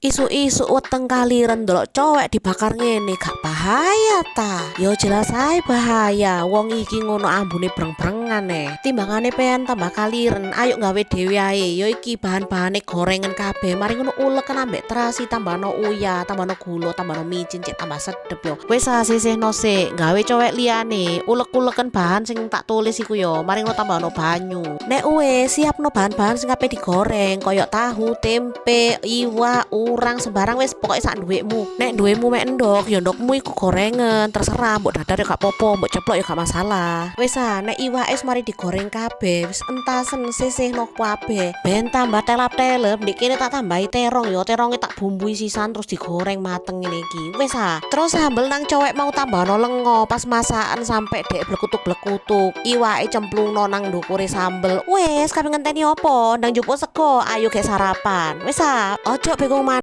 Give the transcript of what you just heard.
Isuk-isuk weteng kaliren ndelok cowek dibakar ngene, gak bahaya ta? Yo jelas ae bahaya, wong iki ngono ambune breng-brengan e. Timbangane pengen tambah kaliren, ayo gawe dhewe ae. Yo iki bahan-bahane gorengan kabeh, mari ngono uleken ambek terasi, tambahno uyah, tambahno gula, tambahno micin, cek tambah sedep yo. Wis ah, sisihno sik, gawe cowek liyane, ulek-uleken bahan sing tak tulis iku yo, mari ngono tambahno banyu. Nek wis, siapno bahan-bahan sing ape digoreng, koyo tahu, tempe, iwak, urang, sembarang wis pokoke sak duwekmu. Nek duwemu mek endok, ya endokmu iku gorengen, terserah mbok dadar ya gak popo, mbok ceplok ya gak masalah. Wis ah, nek iwake wis mari digoreng kabeh, wis entasen, sisihno kabeh. Ben tambah telap-telep, ndek kene tak tambahi terong yo, teronge tak bumbui sisan terus digoreng mateng ngene iki. Wis ah, terus sambel nang cowek mau tambahno lengo pas masakan sampe dek blekutuk-blekutuk. Iwake cemplungno nang ndukure sambel. Wis, kabeh ngenteni opo? Ndang njupuk sego, ayo gek sarapan. Wis ah, ojo bingung maneh.